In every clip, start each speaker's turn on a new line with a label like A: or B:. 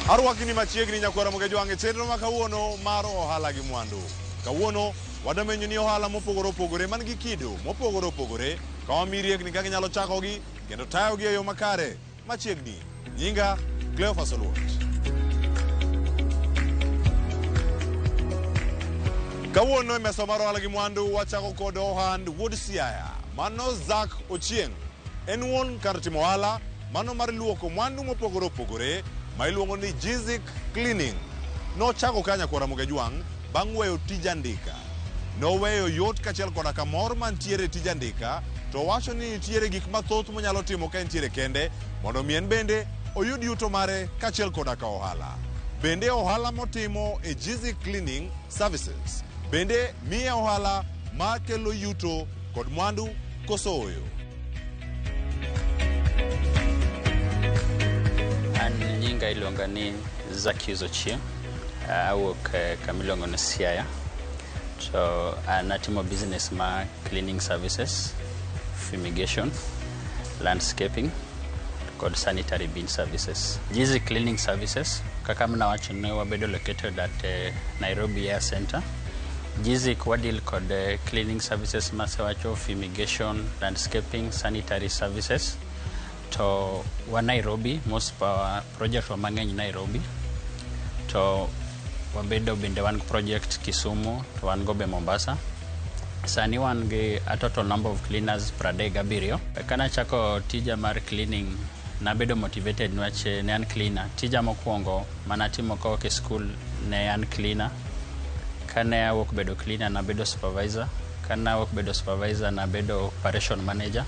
A: Arwakni machiegni nyakwara Mogejwang' e chenro ma kawuono mar ohala gi mwandu. Kawuono wadamenyo ni ohala mopogore opogore man gi kido mopogore opogore ka wamiyi riekni kaka inyalo chakogi kendo tayogi e yo makare machiegni. Nyinga Cleophas Oluoch. Kawuono e mesa mar ohala gi mwandu wachako kod ohand wuod Siaya mano Zack Ochieng'. En wuon kar timo ohala mano mar luoko mwandu mopogore opogore ma iluongo ni Jizik Cleaning. Nochako ka nyakwar Ramogi Ajwang' bang' weyo tij andika. Noweyo yot kaachiel koda kamor mantiere e tij andika to owacho ni nitiere gik mathoth monyalo timo ka entiere kende mondo mi en bende oyud yuto mare kaachiel koda ka ohala. Bende ohala motimo e Jizik Cleaning Services bende miye ohala makelo yuto kod mwandu koso oyo?
B: An nyinga iluonga ni Zacchaeus Ochieng'. Awuok kama iluongo ni Siaya. To an atimo business ma cleaning services, fumigation, landscaping kod sanitary bin services. Jizi Cleaning Services kaka mnawacho ne wabedo located at Nairobi Air Center. Jizik wadeal kod cleaning services masewacho, fumigation, landscaping, sanitary services. To wa Nairobi, most of our project wa mang'eny Nairobi. To wabedo bende wan gi project Kisumu, to wan go be Mombasa. Sani wan gi a total number of cleaners 37. Kanachako tija mar cleaning, nabedo motivated niwach ne an cleaner. Tija mokwongo manatimo kawuok e school ne an cleaner. Kane awuok bedo cleaner nabedo supervisor. Kane awuok bedo supervisor nabedo operation manager.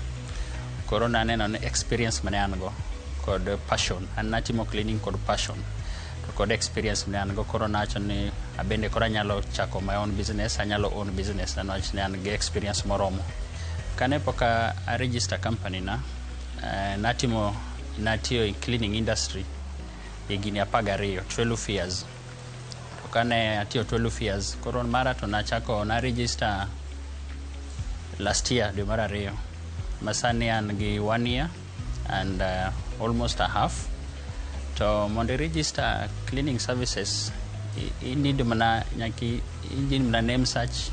B: Koro naneno ni experience mane an go kod passion. An natimo cleaning kod passion. To kod experience mane an go koro nawacho ni abende koro anyalo chako my own business, anyalo own business na niwach ne an gi experience moromo. Kane pok a register company na, natimo natiyo e cleaning industry higni 12, 12 years. To kane atiyo 12 years, koro mara to nachako na register last year dwe mar ariyo. Masani an gi 1 year and almost a half. To mondo i register cleaning services, i need mana nyaki i need mana name search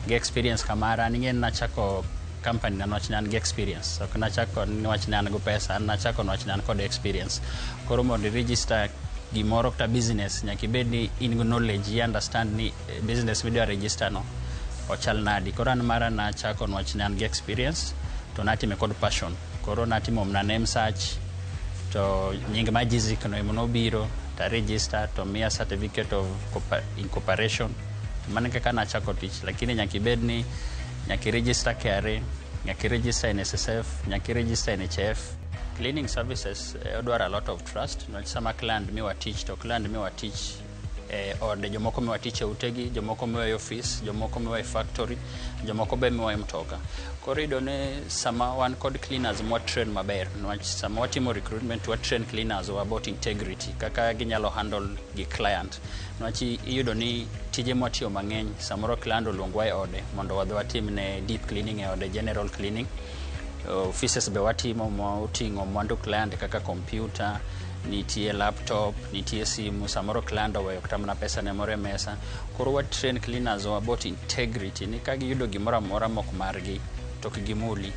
B: gi experience kamara. An ing'e ni nachako company na niwach ne an gi experience. Ok nachako niwach ne an go pesa, an nachako niwach ne an kod experience. Koro mondo i register gimoro kata business, nyaka ibed ni in gi knowledge, i understand ni business midwa register no ochal nadi. Koro an mara nachako niwach ne an gi experience to natime kod passion. Koro natimo mana name search to nying ma Jizik no ema nobiro to a register to miya certificate of incorporation. Mano kaka nachako tich, lakini nyaka ibed ni nyaka i register KRA, nyaka i register NSSF, nyaka i register NHIF. Cleaning services odwaro a lot of trust niwach sama client miwa tich to client miwa tich e ode, jomoko miwa tich e utegi, jomoko miwa e office, jomoko miwa e factory, jomoko be miwa e mtoka. Koro iyudo ni sama wan kod cleaners mwa train maber, niwach sama watimo recruitment wa train cleaners wa about integrity, kaka ginyalo handle gi client. Niwach iyudo ni tije mwatiyo mang'eny, samoro client oluongwa e ode mondo wadhi watimne deep cleaning e ode, general cleaning. Offices be watimo moting'o mwandu client kaka computer, nitie laptop, nitie simu, samoro client oweyo kata mana pesa ne moro e mesa. Koro wa train cleaners wa about integrity ni ka giyudo gimoro amora mok margi to ok gimuli.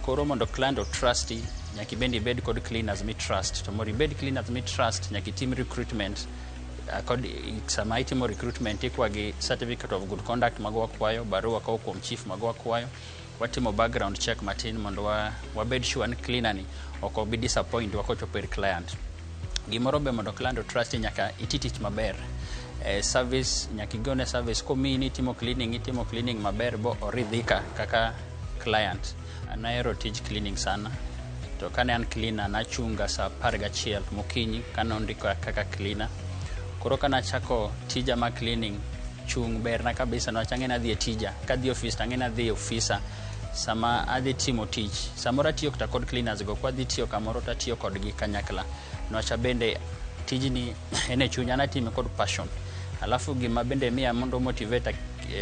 B: Koro mondo client o trust nyaka ibende ibed kod cleaners mi trust. To mondo ibed cleaners mi trust nyaka itim recruitment. Kod sama itimo recruitment ikwa gi certificate of good conduct mago wakwayo, barua kowuok kuom chief mago wakwayo. Watimo background check matin mondo wabed sure ni cleaner ni ok obi disappoint wa kochopo ir client. Gimoro be mondo client o trust nyaka iti tich maber. Service nyaka igone service komiyi ni itimo cleaning, itimo cleaning maber bo oridhika kaka client. An ahero tij cleaning sana. To kane an cleaner nachunga saa 11 mokinyi kane ondika kaka cleaner. Koro kanachako tija mar cleaning, chung' berna kabisa niwach ang'e ni adhi e tija. Kadhi e ofis to ang'e ni adhi e ofisa. Sama adhi timo tich, samoro atiyo kata kod cleaners go, kwadhi tiyo kamoro to atiyo kodgi kanyakla. Niwach abende tijni en e chunya, an atime kod passion. Alafu gima bende miya mondo motivate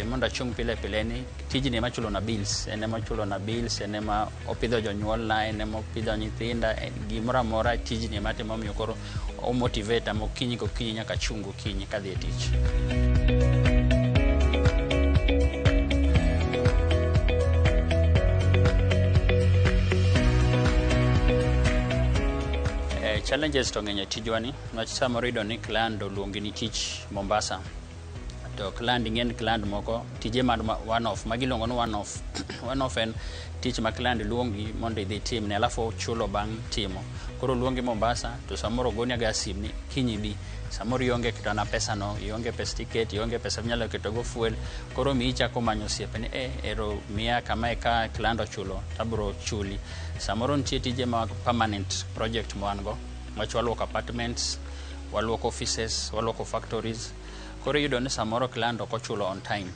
B: mondo achung' pile pile ni tijni ema chulo na bills, en ema ochulo na bills, en ema opidho jonyuolna, en ema opidho nyithinda, gimoro amora tijni ema atimo, omiyo koro o motivate ma okinyi kokinyi nyaka achung' gokinyi kadhi e tich. Challenges to ng'eny e tijwa ni, niwach samoro iyudo ni client oluongi ni tich Mombasa, to client ing'e client moko tije mar one off, magi iluongo ni one off. One off en tich ma client luongi mondo idhi itimne alafu ochulo bang' timo. Koro oluongi Mombasa to samoro ogoni agoya sim ni kiny ibi, samoro ionge kata na pesa no, ionge pes ticket, ionge pesa minyalo ketogo fuel, koro miyi ichako manyo osiepe ni ero miya kamae ka client ochulo tabro chuli. Samoro nitie tije mag permanent project ma wan go, niwach waluoko apartments, waluoko offices, waluoko factories. Koro iyudo ni samoro client ok ochulo on time,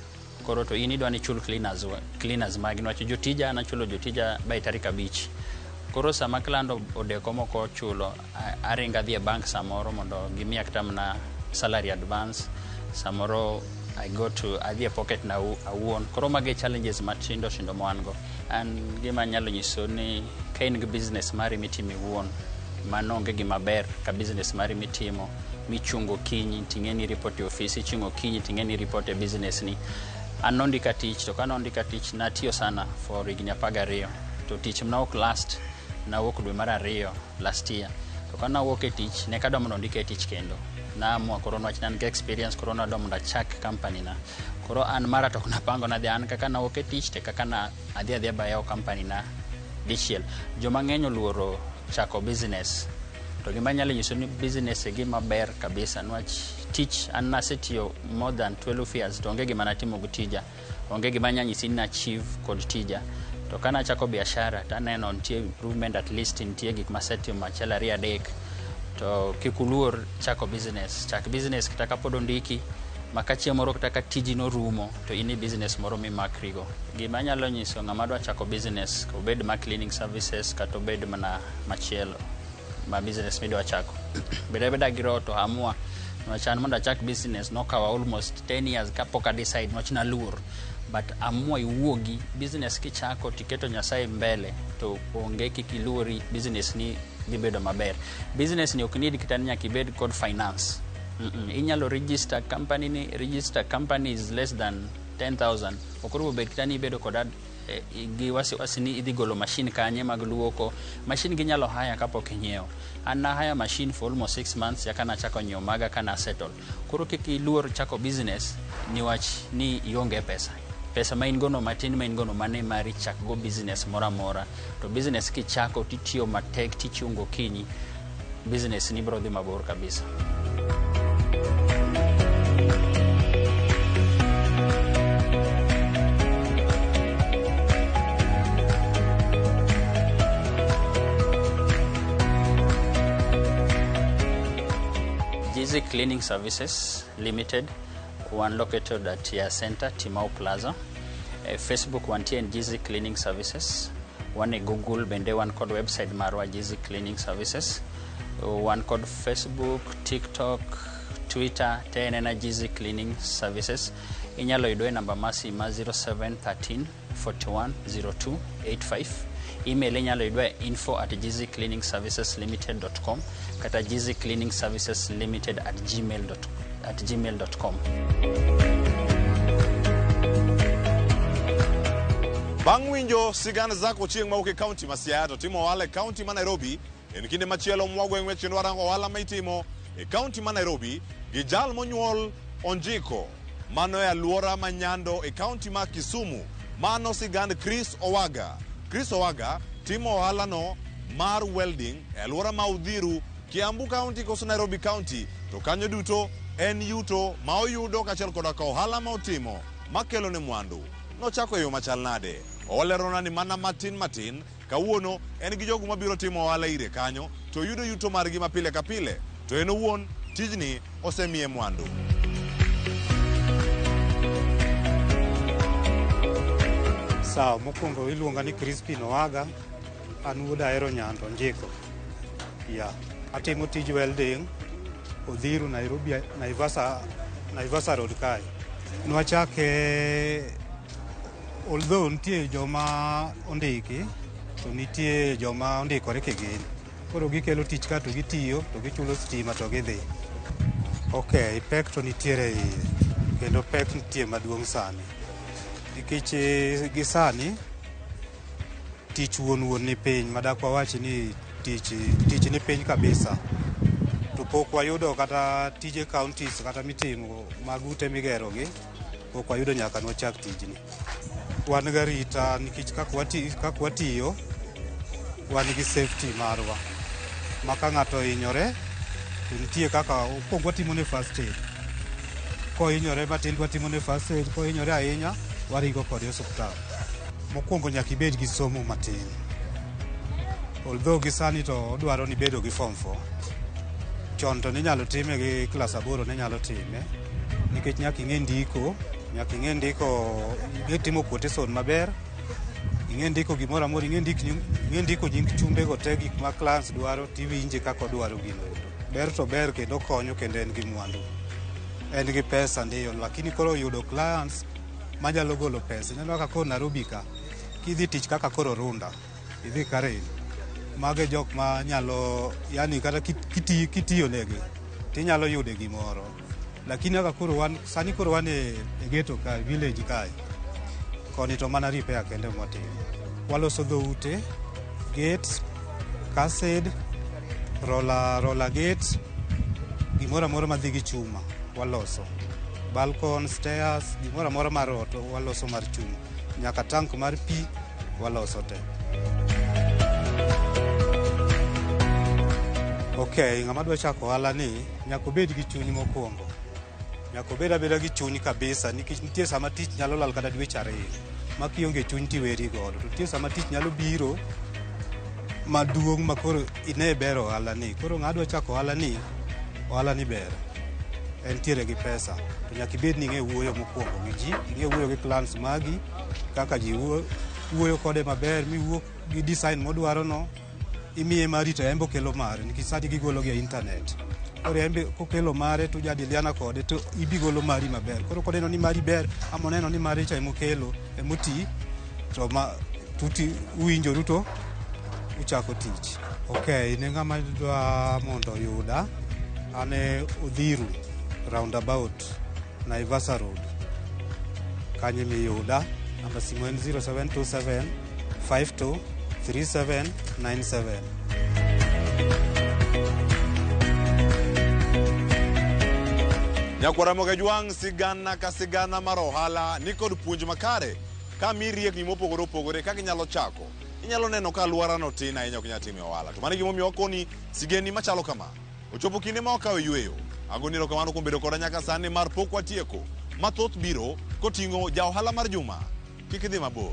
B: koro to in idwa ni ichul cleaners, cleaners magi, niwach jotija an achulo jotija by tarik 5. Koro sama client odeko mok ochulo, aringo adhi e bank samoro mondo gimiya kata mana salary advance, samoro I go to adhi e pocket na awuon. Koro magi e challenges matindo tindo ma wan go. An gima anyalo nyiso ni ka in gi business mari mitimo iwuon, mano onge gima ber ka business mari mitimo michungo okinyi ting'e ni report e ofis, ichungo okinyi ting'e ni report e business ni. An nondika tich, to ka nondika tich natiyo sana for higni 12, to tich ne ok last, nawuok dwe mar 2 last year. To ka nawuok e tich, ne kadwa mondo ondika e tich kendo. Naamua koro niwach ne an gi experience, koro nadwa mondo achak company na. Koro an mara to ok napango nadhi, an kaka nawuok e tich te kaka na adhi adhiya bayawo company na dichiel. Joma ng'eny oluoro chako business. To gima anyalo nyiso ni business e gima ber kabisa, niwach tich an nasetiyo more than 12 years to onge gima natimo gi tija, onge gima anyalo nyisi ni achieve kod tija. To ka nachako biashara taneno nitie improvement, at least nitie gik masetimo 1 2 3. To kik uluor chako business, chak business kata kapod ondiki, ma ka chieng' moro kata ka tiji norumo to in e business moro mimakrigo. Gima anyalo nyiso ng'ama dwa chako business, obed ma cleaning services kata obed mana machielo ma business midwa chako, bed abeda gi roho to amua. Niwach an mondo achak business nokawa almost 10 years kapok a decide, niwach naluor. But amua iwuogi business kichako tiketo Nyasaye mbele to onge kik iluori, business ni dhi bedo maber. Business ni ok need kata ni nyaka ibed kod finance. Inyalo register company ni, register company is less than 10,000. Ok orumo bed kata ni ibedo kod gi wasiwasi ni idhi golo machine kanye mag luoko. Machine ginyalo hire kapok inyiewo. An na hire machine for almost 6 months yaka nachako nyiewo maga ka na settle. Koro kik iluor chako business niwach ni ionge pesa. Pesa ma in gono matin ma in gono mane mari, chak go business moro amora. To business kichako titiyo matek tichungo okinyi, business ni biro dhi mabor kabisa. GZ Cleaning Services Limited, one located at Ya Center, Timau Plaza. Facebook wantie en GZ Cleaning Services, wan e Google bende wan kod website marwa GZ Cleaning Services, wan kod Facebook, TikTok, Twitter, te en ena GZ Cleaning Services. Inyalo yudo e namba mar simu ma 0713 41 02 85. Email inyalo yudo e info@gzcleaningserviceslimited.com kata gzcleaningserviceslimited@gmail.com.
A: Bang' winjo sigand Zack Ochieng' mawuok e kaunti ma Siaya to timo ohala e kaunti ma Nairobi, en kinde machielo mwagweng' weche kendo warango ohala ma itimo e kaunti ma Nairobi gi jal monyuol Onjiko, mano e alwora ma Nyando e kaunti ma Kisumu. Mano sigand Chris Owaga. Chris Owaga timo ohala no mar welding e alwora ma Uthiru, Kiambu County koso Nairobi County, to kanyo duto en yuto ma oyudo kaachiel koda ka ohala ma otimo makelo ne mwandu. Nochako e yo machal nade? Olerona ni mana matin matin, kawuono en gi jogo mabiro timo ohala ire kanyo to yudo yuto margi ma pile ka pile, to en owuon tijni osemiye mwandu.
C: Sawa, mokwongo iluonga ni Crispin Owaga, an wuod Ahero Nyando Onjiko. Ya, atimo tij welding Uthiru, Nairobi, Naivasha, Naivasha Road kae. Nwachake although nitie joma ondiki to nitie joma ondikore kigin. Koro gikelo tich ka to gitiyo to gichulo stima to gidhi. Ok, pek to nitiere iye kendo pek nitie maduong' sani. Nikech gi sani tich wuon wuon ni piny madak wawach ni tich tich ni piny kabisa. To pok wayudo kata tije counties kata mitimo mag ute migero gi pok wayudo nyaka nwachak tijni. Wan gi arita nikech kaka watiyo wan gi safety marwa ma ka ng'ato ohinyore to nitie kaka okwongo watimone first aid. Kohinyore matin to watimone first aid, kohinyore ahinya waringo kode e osiptal. Mokwongo nyaka ibed gi somo matin. Although gi sani to odwaro ni ibedo gi form 4. Chon to ninyalo time gi klas 8 ninyalo time nikech nyaka ing'e ndiko, nyaka ing'e ndiko, ing'e timo quotation maber, ing'e ndiko gimoro amora, ing'e ndiko nying chumbe go te gik ma clients dwaro tiwinje kaka odwaro gino endo. Ber to ber kendo konyo kendo en gi mwandu. En gi pesa ndiyo, lakini koro yudo clients manyalo golo pesa. Ineno kaka koro Nairobi ka, kidhi tich kaka koro Runda, idhi Karen, mago e jok ma nyalo, yani kata kitiyo negi, tinyalo yude gimoro. Lakini kaka koro wan, sani koro wan e ghetto ka, village kae, koni to mana repair kende mwatimo. Waloso dhoute, gates, kased, roller gate, gimoro amora madhi gi chuma waloso. Balcony, stairs, gimoro amora mar ot waloso mar chuma. Nyaka tank mar pi waloso te. Ok, ng'ama dwa chako ohala ni nyaka obed gi chuny mokwongo. Nyaka obed abeda gi chuny kabisa nikech nitie sama tich nyalo lal kata dweche 2 ma kionge chuny tiweri godo. To nitie sama tich nyalo biro maduong' ma koro ine ber ohala ni. Koro ng'ama dwa chako ohala ni ber. Entiere gi pesa. To nyaka ibed ni ing'e wuoyo mokwongo gi ji, ing'e wuoyo gi clients magi, kaka ji wuoyo kode maber, miwuok gi design modwaro no, imiye mari to en be okelo mare nikech sani gigolo gi e internet. Koro en be kokelo mare to ujadiliana kode to ibi golo mari maber. Koro koneno ni mari ber ama oneno ni mare cha emokelo emoti to ma tuti uwinjoru to uchako tich. Ok, ne ng'ama dwa mondo oyuda, an e Odhiru roundabout Naivasha Road. Kanyo emiyuda. Namba simu en 0727 52 3797.
A: Nyakwara Mogajwang' sigana ka sigana mar ohala ni kod puonj makare ka mi riekni mopogore opogore kaka inyalo chako. Inyalo neno ka alworano tin ahinya ok inyal timo ohala. To mano e gimomiyo wakoni sigendni machalo kama. Ochopo kinde ma wakawe yweyo. Agoni erokamano kuom bedo koda nyaka sani mar pok watieko. Mathoth biro koting'o ja ohala mar juma. Kik idhi mabor.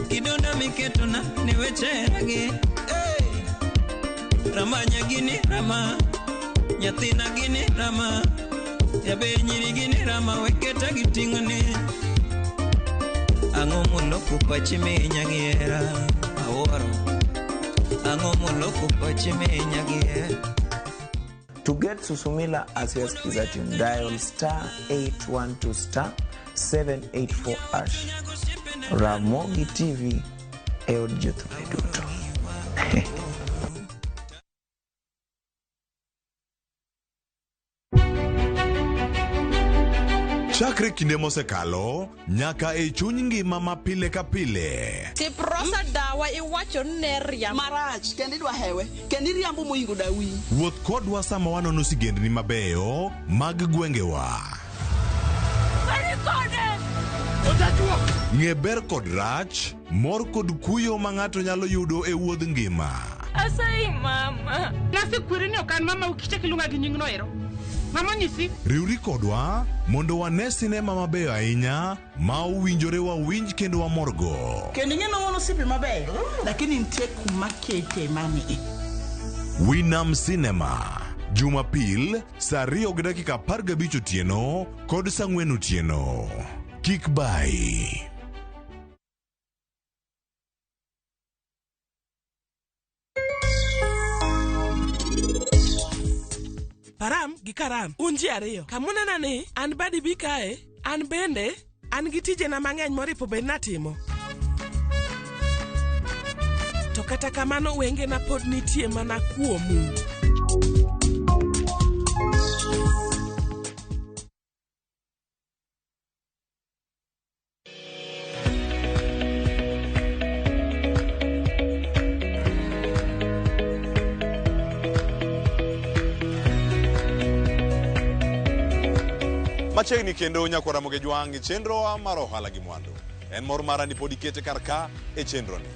D: Kidonda miketona ni wecheragi. Hey! Ramanya gini rama, nyathina gini rama, jaber nyiri gini rama, weketa gi ting'one. Ang'o moloko pachi minya gi hera? Awuoro. Ang'o moloko pachi minya gi hera?
E: To get Susumila as your Skiza tune, dial star 812 star 784 hash. Ramogi TV e od jothumbe duto.
A: Chakre kinde mosekalo nyaka e chuny ngima ma pile ka pile.
F: Tiprosa dawa iwacho ni ne riambo.
G: Marach kendo idwa hewe kendo iriambo moingo dawi.
A: Wuoth kodwa sama wanono sigendni mabeyo mag gwengewa. Ng'e ber kod rach, mor kod kuyo ma ng'ato nyalo yudo e wuodh ngima.
F: Asayi mama.
H: Nasekweri ni ok an mama ukichak iluonga gi nyingno ero. Mama nyisi.
A: Riwri kodwa mondo wane sinema mabeyo ahinya ma owinjore wawinj kendo wamorgo.
G: Kendo ing'e ni wan osiepe mabeyo, lakini nitie kuma kete mani.
A: Winam Cinema, Jumapil saa 2:15 otieno kod saa 4 otieno.
I: Kik bayi.
H: Param gi Karam, un ji ariyo. Kamunena ni an badi bi kae, an bende an gi tijena mang'eny moripo bed natimo. To kata kamano wengena pod nitie mana kuomu.
A: Machiegni kendo nyakwara Ramogi Jwang' e chenrowa mar ohala gi mwandu. En mor mara ni pod ikete kar ka e chenroni.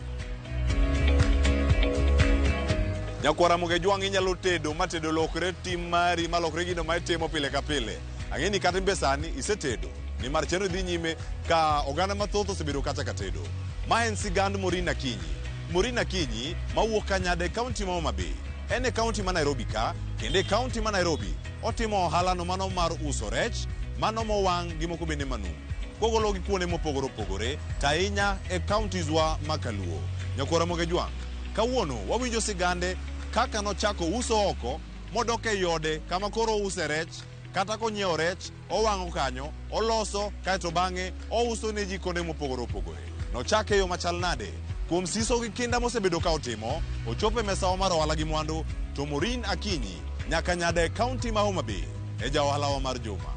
A: Nyakwara Ramogi Jwang' inyalo tedo ma tedo lokre tim mari ma lokre gino ma itimo pile ka pile. Ang'e ni kata imbe sani isetedo nimar chenro dhi nyime ka oganda mathoth osebedo kacha ka tedo. Ma en sigand Maureen Akinyi. Maureen Akinyi mawuok Kanyada e kaunti ma Homa Bay. En e kaunti ma Nairobi ka kendo e kaunti ma Nairobi otimo ohalano mano mar uso rech mano mowang' gi moko bende manumu. Kogolo gi kuonde mopogore opogore to ahinya e counties wa ma kaluo. Nyakwara Ramogi Jwang', kawuono wawinjo sigande kaka nochako uso oko modok e ode kama koro ouse rech kata konyiewo rech owang'o kanyo oloso kaeto bang'e ouso ne ji kuonde mopogore opogore. Nochake e yo machal nade? Kuom siso gi kinda mosebedo ka otimo, ochopo e mesawa mar ohala gi mwandu to Maureen Akinyi nyaka nyada e kaunti ma Homa Bay e ja ohalawa mar juma.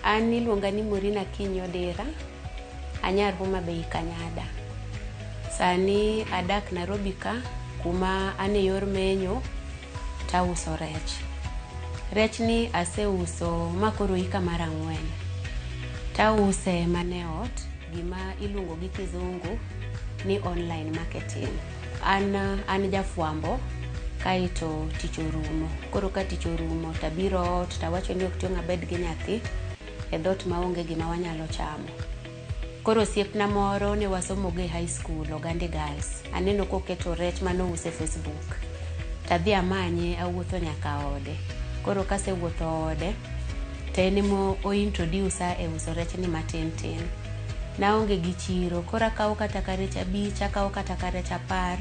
J: An iluonga ni Maureen Akinyi Odira, anyar Homa Bay Kanyada. Sani adak Nairobi ka kuma an e yor menyo tauso rech. Rech ni aseuso ma koro hika mar 4. Tause mana e ot, gima iluongo gi kizungu ni online marketing. An jafwambo kaeto tich orumo. Koro ka tich orumo tabiro ot tawacho ni ok tiong' abed gi nyathi e dhot maonge gima wanyalo chamo. Koro osiepna moro ne wasomogo e high school, Ogandi Girls. Aneno koketo rech manouso e Facebook. Tadhi amanye awuotho nyaka ode. Koro kasewuotho ode, to en ema o-introduce e uso rech ni matin tin. Naonge gi chiro, koro akawo kata ka rech 5, akawo kata ka rech 10.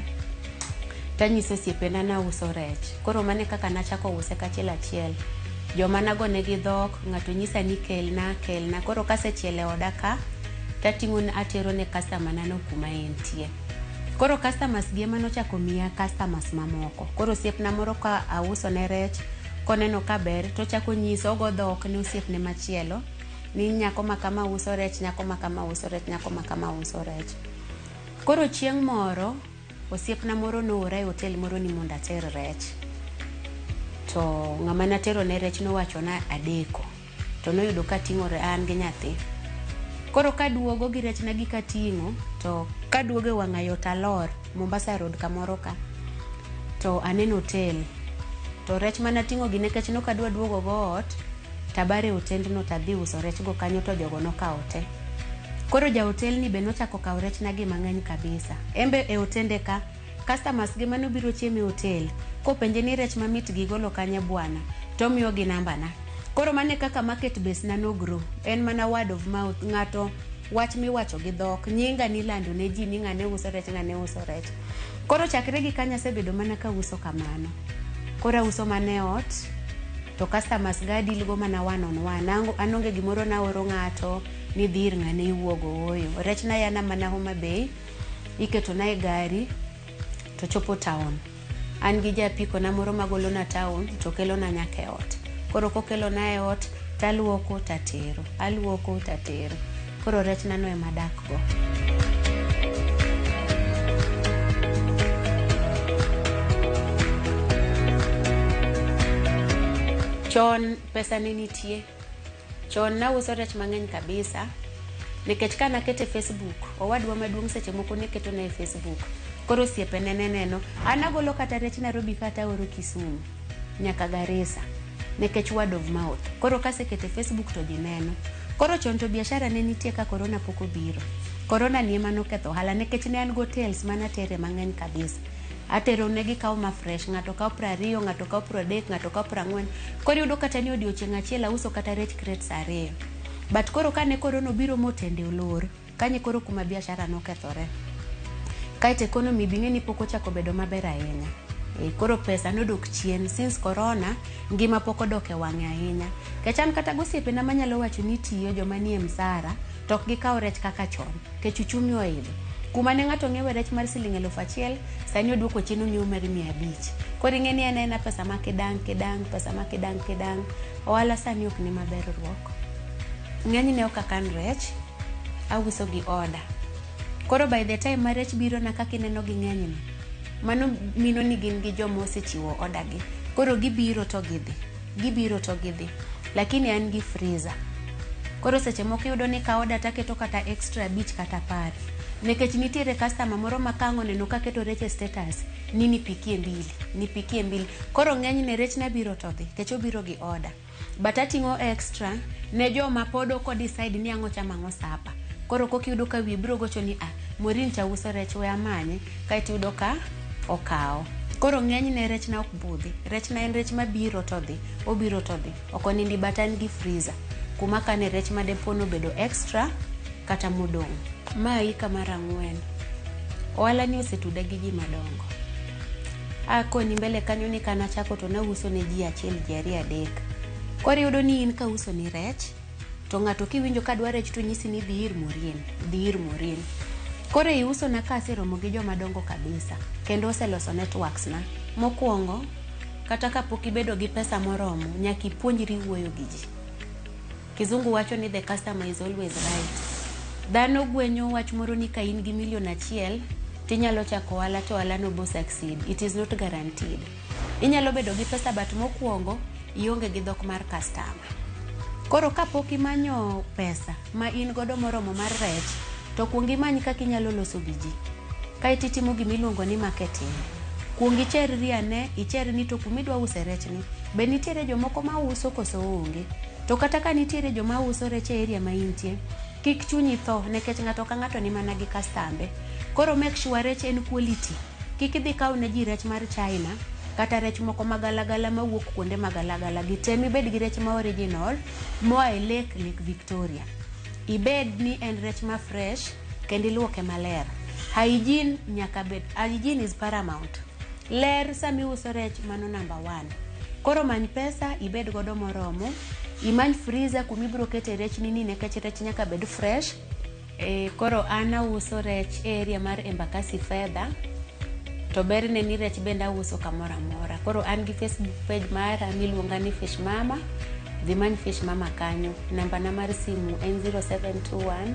J: Tanyiso osiepena nauso rech. Koro mano e kaka nachako use kachiel achiel. Joma nagonegi dhok, ng'ato nyisa ni kelna, kelna. Koro kasechielo e oda ka, tating'o atero ne customer na no kuma entie. Koro customers gi ema nochako miya customers mamoko. Koro osiepna moro ka auso ne rech, koneno ka ber, tochako nyiso ogo dhok ne osiepne machielo ni nyako ma kama uso rech, nyako ma kama uso rech, nyako ma kama uso rech. Koro chieng' moro, osiepna moro noora e hotel moro ni mondo ater rech. To ng'ama natero ne rech nowachona adeko. To noyudo kating'o an gi nyathi. Koro kaduogo gi rechna gi kating'o, to kaduogo e wang'ayo talor, Mombasa Road kamoro ka, to aneno hotel. To rech manating'o gi nikech nokadwa duogo go ot, tabare hotendno tadhi uso rech go kanyo to jogo nokawo te. Koro ja hotel ni be nochako kawo rechna gi mang'eny kabisa. Embe e hotende ka, customers gi manobiro chiemo e hotel, kopenje ni rech mamit gigolo kanye bwana, tomiyo gi namba na. Koro mano e kaka market base na no grow. En mana word of mouth, ng'ato wach miwacho gi dhok, nyinga nilando ne ji ni ng'ane uso rech, ng'ane uso rech. Koro chakre gi kanyo asebedo mana ka uso kamano. Koro auso mana e ot, to customers ga deal go mana one on one. An onge gimoro naoro ng'ato ni dhi ir ng'ane iwuogo ooyo. Rech na yana mana Homa Bay, iketona e gari to chopo town. An gi japiko na moro magolona town to kelona nyaka e ot. Koro kokelona e ot taluoko tatero, aluoko tatero. Koro rech nano ema adak go. Chon pesa ne nitie. Chon nauso rech mang'eny kabisa. Nikech ka nakete Facebook, owadwa maduong' seche moko ne ketona e Facebook. Koro osiepene ne neno. An agolo kata rech Nairobi kata aoro Kisumu, nyaka Garissa. Nikech word of mouth. Koro kasekete Facebook to ji neno. Koro chon to biashara ne nitie ka corona pok obiro. Corona ni ema noketho ohala nikech ne an gi hotels manatere mang'eny kabisa. Atero ne gikawo ma fresh, ng'ato kawo 20, ng'ato kawo 30, ng'ato kawo 40. Koro iyudo kata ni odiochieng' achiel auso kata rech crates 2. But koro kane korona obiro motende olor, kanye koro kuma biashara nokethore. Kaeto economy bing'e ni pok ochako bedo maber ahinya. Koro pesa nodok chien since corona ngima pok odok e wang'e ahinya. Kech an kata gosiepena manyalo wacho ni tiyo joma nie msara to ok gikaw rech kaka chon kech uchumi oidho. Kuma ne ng'ato ng'iewe rech mar siling 1000 sani oduoko chien ong'iewo mar 500. Koro ing'e ni en aena pesa ma kidang' kidang' pesa ma kidang' kidang'. Ohala sani ok ni maber ruok. Ng'enyne ok akan rech, auso gi order. Koro by the time ma rech biro na kaka ineno gi ng'eny ni, mano mino ni gin gi joma osechiwo order gi. Koro gibiro to gidhi, gibiro to gidhi. Lakini an gi freezer. Koro seche moko iyudo ni ka order taketo kata extra 5 kata 10. Nikech nitiere customer moro ma ka ang' oneno kaketo rech e status ni nipikie mbili, nipikie mbili. Koro ng'enyne rech na biro to dhi, nikech obiro gi order. But ating'o extra ne joma pod ok o decide ni ang' ocham ang'o sapa. Koro koka iyudo ka wiye biro gocho ni ah, Maureen cha uso rech we amanye, kaeto iyudo ka okawo. Koro ng'enyne rech na ok budhi. Rech na en rech mabiro to dhi, obiro to dhi. Ok onindi but an gi freezer kuma akane rech ma depo nobedo extra kata modong'. Ma hika mar 4. Ohala ni osetuda gi ji madongo. Akoni mbele kanyo ni kanachako to nauso ne ji 1, ji 2, 3. Koro iyudo ni in kauso ni rech, to ng'ato kiwinjo ka dwa rech to nyisi ni dhi ir Maureen, dhi ir Maureen. Koro iuso na ka aseromo gi joma dongo kabisa kendo oseloso networks na. Mokwongo, kata kapok ibedo gi pesa moromo, nyaka ipuonjri wuoyo gi ji. Kizungu wacho ni the customer is always right. Dhano gwenyo wach moro ni ka in gi milion 1 tinyalo chako ohala to ohala no bo succeed. It is not guaranteed. Inyalo bedo gi pesa but mokwongo ionge gi dhok mar customer. Koro kapok imanyo pesa ma in godo moromo mar rech, to kuong imany kaka inyalo loso gi ji. Kaeto itimo gima iluongo ni marketing. Kuong icherri ane, icher ni to kumidwa use rech ni, be nitiere jomoko mauso koso onge. To kata ka nitiere joma uso rech e area ma intie, kik chunyi tho nikech ng'ato ka ng'ato ni mana gi kastambe. Koro make sure rech en quality. Kik idhi kaw ne ji rech mar China kata rech moko magalagala mawuok kuonde magalagala gi. Tem ibed gi rech ma original moa e lake, Lake Victoria. Ibed ni en rech ma fresh kendo iluoke maler. Hygiene nyaka bed, hygiene is paramount. Ler sama iuso rech mano number 1. Koro many pesa ibed godo moromo, imany freezer kuma ibiro kete rech ni nikech rech nyaka bed fresh. Koro an auso rech e area mar Embakasi Fedha. To berne ni rech bende auso kamoro amora. Koro an gi Facebook page mara miluonga ni Fish Mama. Dhi many Fish Mama kanyo. Namba na mar simu en 0721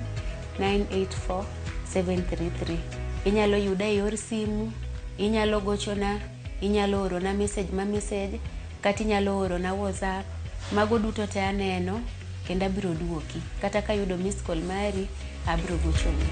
J: 984 733. Inyalo yuda e yor simu, inyalo gochona, inyalo orona message ma message, kata inyalo orona WhatsApp. Mago duto te aneno kendo abiro duoki. Kata kayudo miss call mari, abiro gochoni.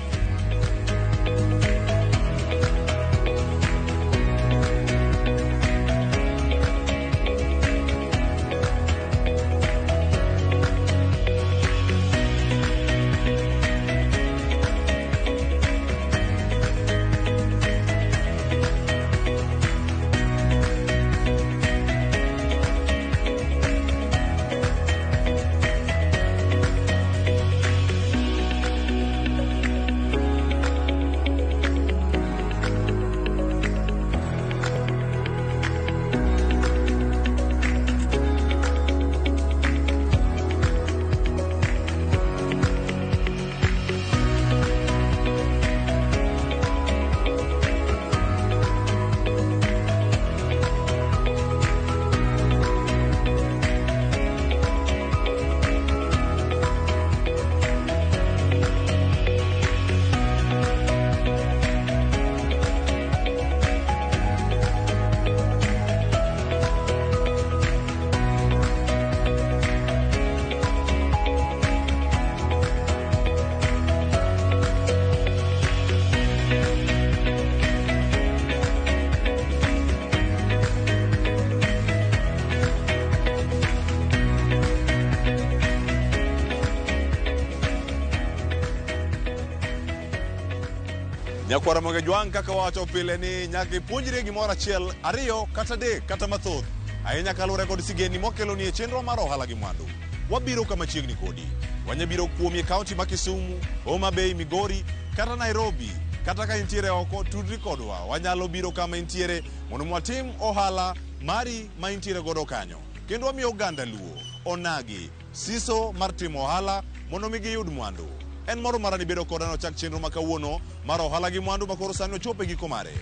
A: Nyakwara Moge Jwang' kaka wawacho pile ni nyaka ipuonjri gimoro achiel, ariyo, kata adek, kata mathoth. Ahinya kaluwore kod sigendni mwakeloni e chenro mar ohala gi mwandu. Wabiro kama chiegni kodi. Wanyabiro kuomi e kaunti ma Kisumu, Homa Bay, Migori, kata Nairobi. Kata ka intiere oko, tudri kodwa. Wanyalo biro kama intiere mondo watim ohala mari ma intiere godo kanyo. Kendo wamiyo oganda Luo onagi siso mar timo ohala mondo mi giyud mwandu. En moro mara ni bedo koda nochak chenro ma kawuono mar ohala gi mwandu ma koro sani ochopo e giko mare.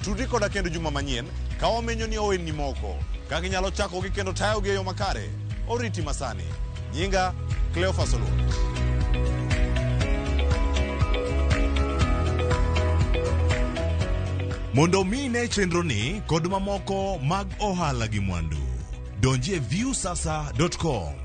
A: Tudri koda kendo juma manyien ka wamenyo ni ohelni moko kaka inyalo chakogi kendo tayogi e yo makare. Oriti masani. Nyinga Cleophas Oluoch. Mondo mi ine chenroni kod mamoko mag ohala gi mwandu, donji e viusasa.com.